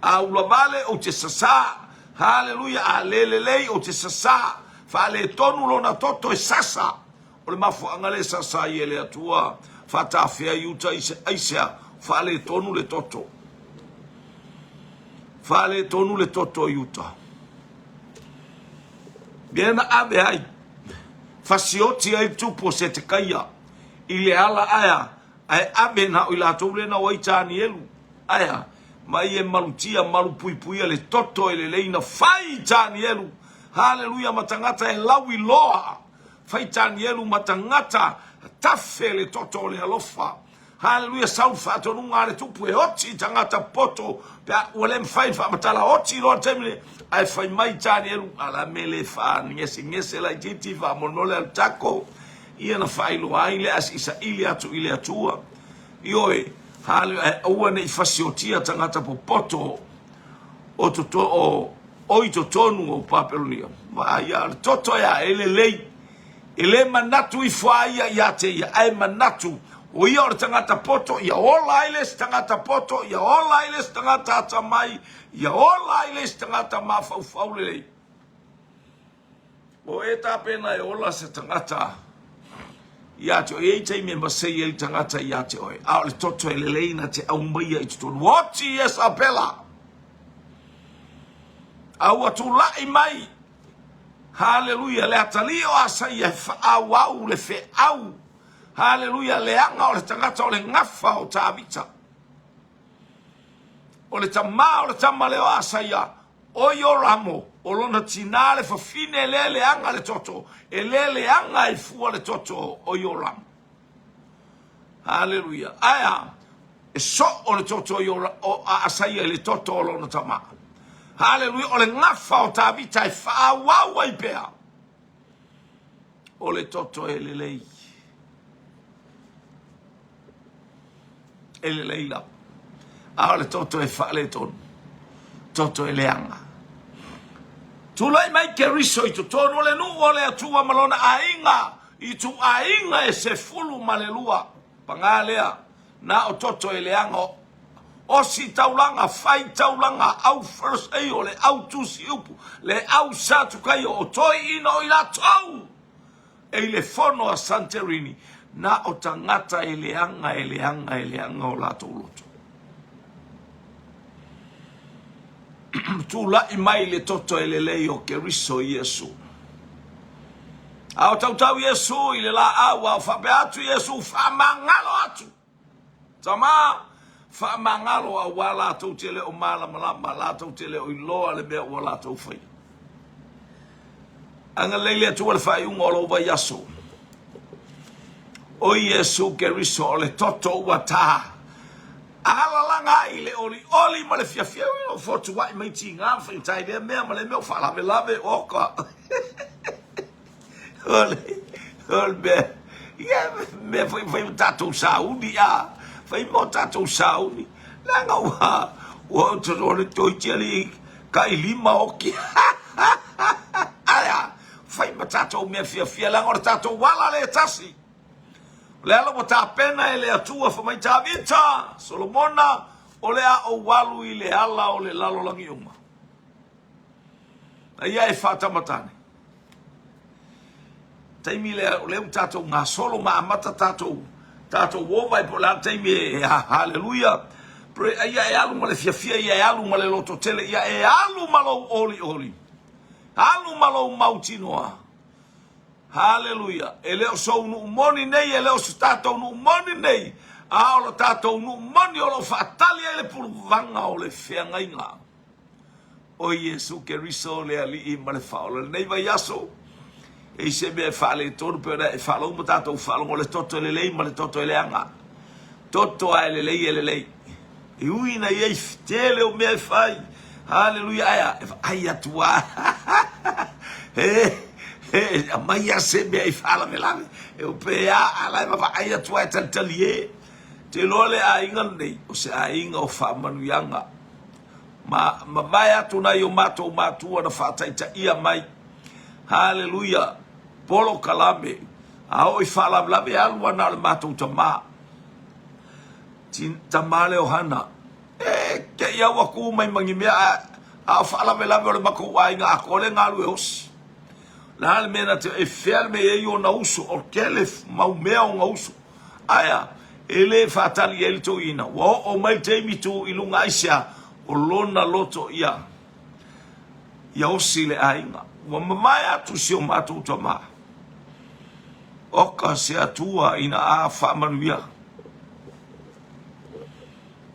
A ula vale ou te sasā, haleluia, a le lelei ou te sasā, faaletonu lona toto e sasa. O le mafuaaga lea sa sa ai e le Atua faatafea i uta i se aisea faaletonu le toto. Faaletonu le toto i uta. Mea na ave ai, fasioti ai le tupu o Setekaia i le ala aea, ae ave na o i latou lea na o ai Tanielu. Aea, ma ia malutia, malupuipuia le toto e lelei na fai i Tanielu. Haleluia, ma tagata e lauiloa. Fai Tanielu ma tagata, Tafe le toto o le alofa. Haleluia, sau le faatonuga a le Tupu e oti i tagata poto pe a ua le mafai ona faamatala oti loa le taimi lenei ae fai mai Tanielu a la mea le faagesegese laitiiti faamolemole alu tako ia na faailoa ai le ae saili atu i le Atua. Ioe, haleluia, ae aua ne i fasiotia tagata popoto o toto o o i totonu o Papelonia. Vaai a le toto e a e lelei. E le manatu ifo a ia ia te ia, ae manatu o ia o le tagata poto, ia ola ai le isi tagata poto, ia ola ai le isi tagata atamai, ia ola ai le isi tagata mafaufau lelei. O e tapena e ola se tagata ia te oe, e i ai taimi e masei ai le tagata ia te oe, a o le toto e lelei na te aumaia i totonu. Oti Iesapela! A ua tulai mai Haleluia, le atalii o Asaia e faaauau le feau. Haleluia, leaga o le tagata o le gafa o Tavita. O le tamā o le tama lea o Asaia, o Ioramo, o lona tinā le fafine lea leaga le toto, e le leaga ai fua le toto o Ioramo. Haleluia. Ae a? E soo le toto o Asaia i le toto o lona tama. Haleluia. O le gafa o Tavita e faaauau ai pea. O le toto e lelei. E lelei lava. A o le toto e faaletonu. Toto e leaga. Tulai mai Keriso i totonu o le nuu o le Atua ma lona aiga Ituaiga e 12, pagā lea, na o toto e leaga o osi taulaga, fai taulaga, au Fariseio, le au tusi upu, le au Satukaio, o toeaiina o i latou e i le fono a Santerini, na o tagata e leaga, e leaga, e leaga o latou loto. Tulai mai le toto e lelei o Keriso Iesu. A o tautau Iesu i le laau, a o faapea atu Iesu, faamagalo atu. Tama, faamagalo auā latou te le o malamalama, latou te le o iloa le mea ua latou faia. Agalelei le Atua i le faaiuga o lou vaiaso. O Iesu Keriso o le toto ua ta. Alalaga ai le olioli ma le fiafia. Ui, o fotuai mai tiga ma faigata i lea mea ma lea mea o faalavelave oka. O le, o le mea, ia, mea foi fai ma tatou sauni, a, fai ma o tatou sauni. Leaga ua, ua o le toiti alii kai lima oki. Ae a, fai ma tatou mea fiafia, leaga o le tatou ala lea e tasi. O le ala ua tapena e le Atua, fai mai Tavita, Solomona, o le a ou alu i le ala o le lalolagi uma. A ia e faatamatane. Taimi lea, o lea ua tatou gasolo ma amata tatou, tatou ova e po o le a le taimi e, haleluia. Pre, ia e alu ma le fiafia, ia e alu ma le lototele, ia e alu ma lou olioli. Alu ma lou mautinoa. Haleluia. E le o sou nuu moni nei, e le o se tatou nuu moni nei, a o lo tatou nuu moni o lo o faatali ai le puluvaga o le feagaiga. O Iesu Keriso le Alii ma le Faaola. Lenei vaiaso, e i se mea e faaletonu pe ona e faalogo ma tatou faalogo le toto e lelei ma le toto e leaga. Toto a e lelei e lelei. E ui ina i ai tele o mea e fai. Haleluia, ae a, e vaai atu a. He, he, aumai a se mea i faalavelave. E ope a, a la e vaavaai atu a e talitali e. Te iloa le aiga lenei, o se aiga o faamanuiaga. Ma mavae atu nai o matou matua na faataitaia mai. Haleluia! Polokalame. A oo i faalavelave, alu ana o le matou tama. Tama lea o Hana. E te i au aku mai ma ni mea, a, a o faalavelave o le matou aiga atoa lea na alu e osi. Le a le mea na te, e fea le mea e i ai ona uso, o tele mau mea ona uso. Ae a, e le faatali i ai le toeaina. Ua oo mai le taimi tu i luga aisea, o lona loto ia, ia osi le aiga. Ua mamae atu si o matou tama. Oka se Atua ina a faamanuia.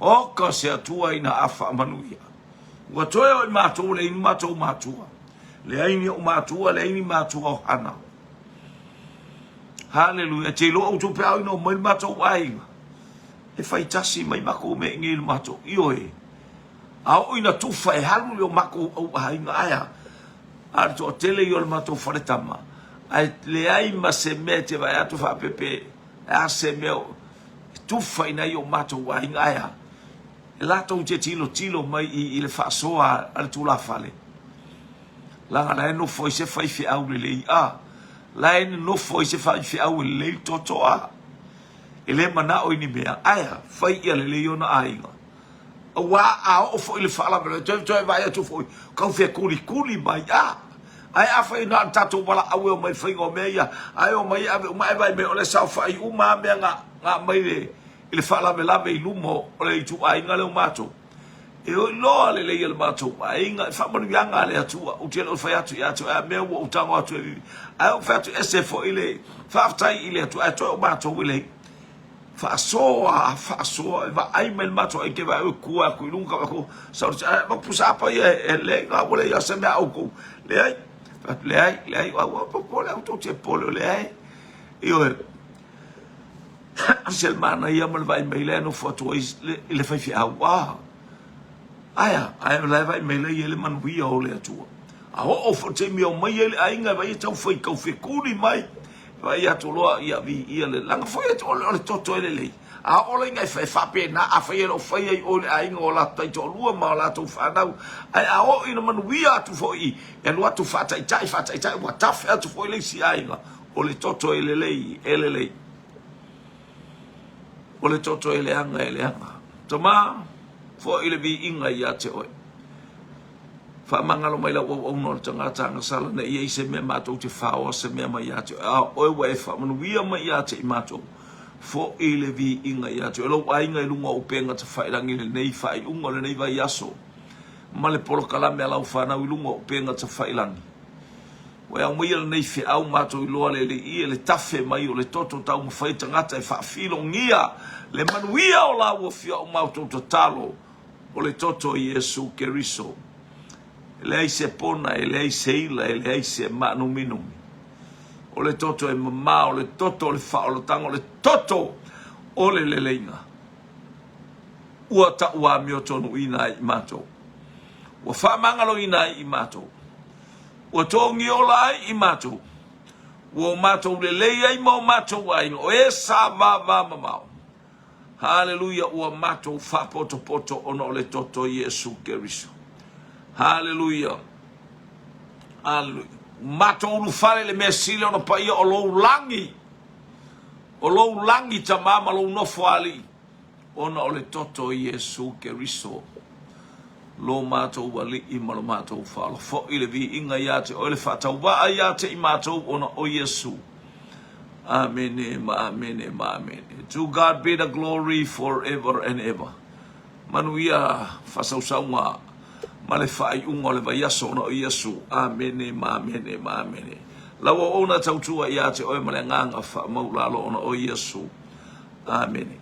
Oka se Atua ina a faamanuia. Ua toe o i matou leai ni matou matua. Leai ni ou matua, leai ni matua o Hana. Haleluia. E te iloa outou pe a oi na omai le matou aiga. E fai tasi mai makou mea inei i le matou. Ioe. A oo ina tufa e alu le o makou au aiga ae a? A o le toatele ia o le matou faletama, ae leai ma se mea e te vaai atu faapea pe a se mea e tufa ina ai o matou aiga ae a? E latou te tilotilo mai i, i le faasoa a le tulafale. Leaga la e nofo ai se faifeau lelei a. La e nofo ai se faifeau e lelei le toto a. E le manao i ni mea, ae a? Fai ia lelei ona aiga. Aua a oo foi le faalavelave, toe toe vaai atu foi, tau fekulikuli mai, a! Ae afai na o le tatou valaau e omai i le faiga o mea ia, ae omai e ave uma, ae vaai mai o le saofai uma lava mea na, na aumai i le, i le faalavelave i luma o le ituaiga lea o matou. E oi loa lelei e le matou aiga, i faamanuiaga a le Atua, ou te le o fai atu ia te oe a mea ua ou tago atu e, ae ou fai atu ese foi le faafetai i le Atua, ae toe o matou e leai. Faasoa, faasoa, e vaai mai le matou aiga, ke vaai e kua atu i luga, ka vaai sau le ma pusa apa ia e leai na ua leai se mea a outou. Leai, leai, leai, aua popole, aua tou te popole, leai. Ioe, se le manaia ma le vaai mai lea e nofo atu ai i le faifeau. Ah, ae a, ae o la e vaai mai la i le manuia o le Atua. A oo foi le taimi e omai ai le aiga e vaai e tau fai tau fekuli mai, Vaai atu loa ia viia le leaga foi o le toto e lelei. A oo la ina e faapena, afai e le o faia i o i le aiga o latou taitoalua ma o latou fanau, ae a oo ina manuia atu foi e alu atu faataitai faataitai ua tafe atu foi le isi aiga, o le toto e lelei, e lelei. O le toto e leaga, e leaga. Tama, foi le viiga ia te oe. Faamagalo mai lau auauna o le tagata agasala ne i i ai se mea matou te faoa se mea mai ia te oe, a o oe ua e faamanuia mai ia te i matou. Foi le viiga ia te oe, lou aiga i luga o upega tafailagi i lenei faaiuga o lenei vaiaso, ma le polokalame a lau fanau i luga o upega tafailagi. Ua e aumaia lenei feau matou iloa le alii e le tafe mai o le toto taumafai tagata e faafilogia le manuia o lau afioaga o matou tatalo O le toto o Iesu Keriso, e leai se pona, e leai se ila, e leai se maanuminumi. O le toto e mama, o le toto o le faaolataga, o le toto o le leleiga. Ua tau amiotonuina ai i matou. Ua faamagaloina ai i matou. Ua togiola ai i matou. Ua o matou lelei ai ma o matou aiga. O e sa vavamamao. Haleluia ua matou faapotopoto ona o le toto o Iesu Keriso. Haleluia. Haleluia. Matou ulufale le mea sili ona paia o lou lagi. O lou lagi Tama ma lou nofo alii ona o le toto o Iesu Keriso. Lo matou alii ma lo matou faaola. Foi le viiga ia te oe le faatauvaa ia te i matou ona o Iesu. Amene ma amene ma amene. To God be the glory forever and ever. Manuia faasausauga ma le faaiuga o le vaiaso ona o Iesu. Amene ma amene ma amene. Lau auauna tautua ia te oe ma le agaga faamaulalo ona o Iesu. Amene.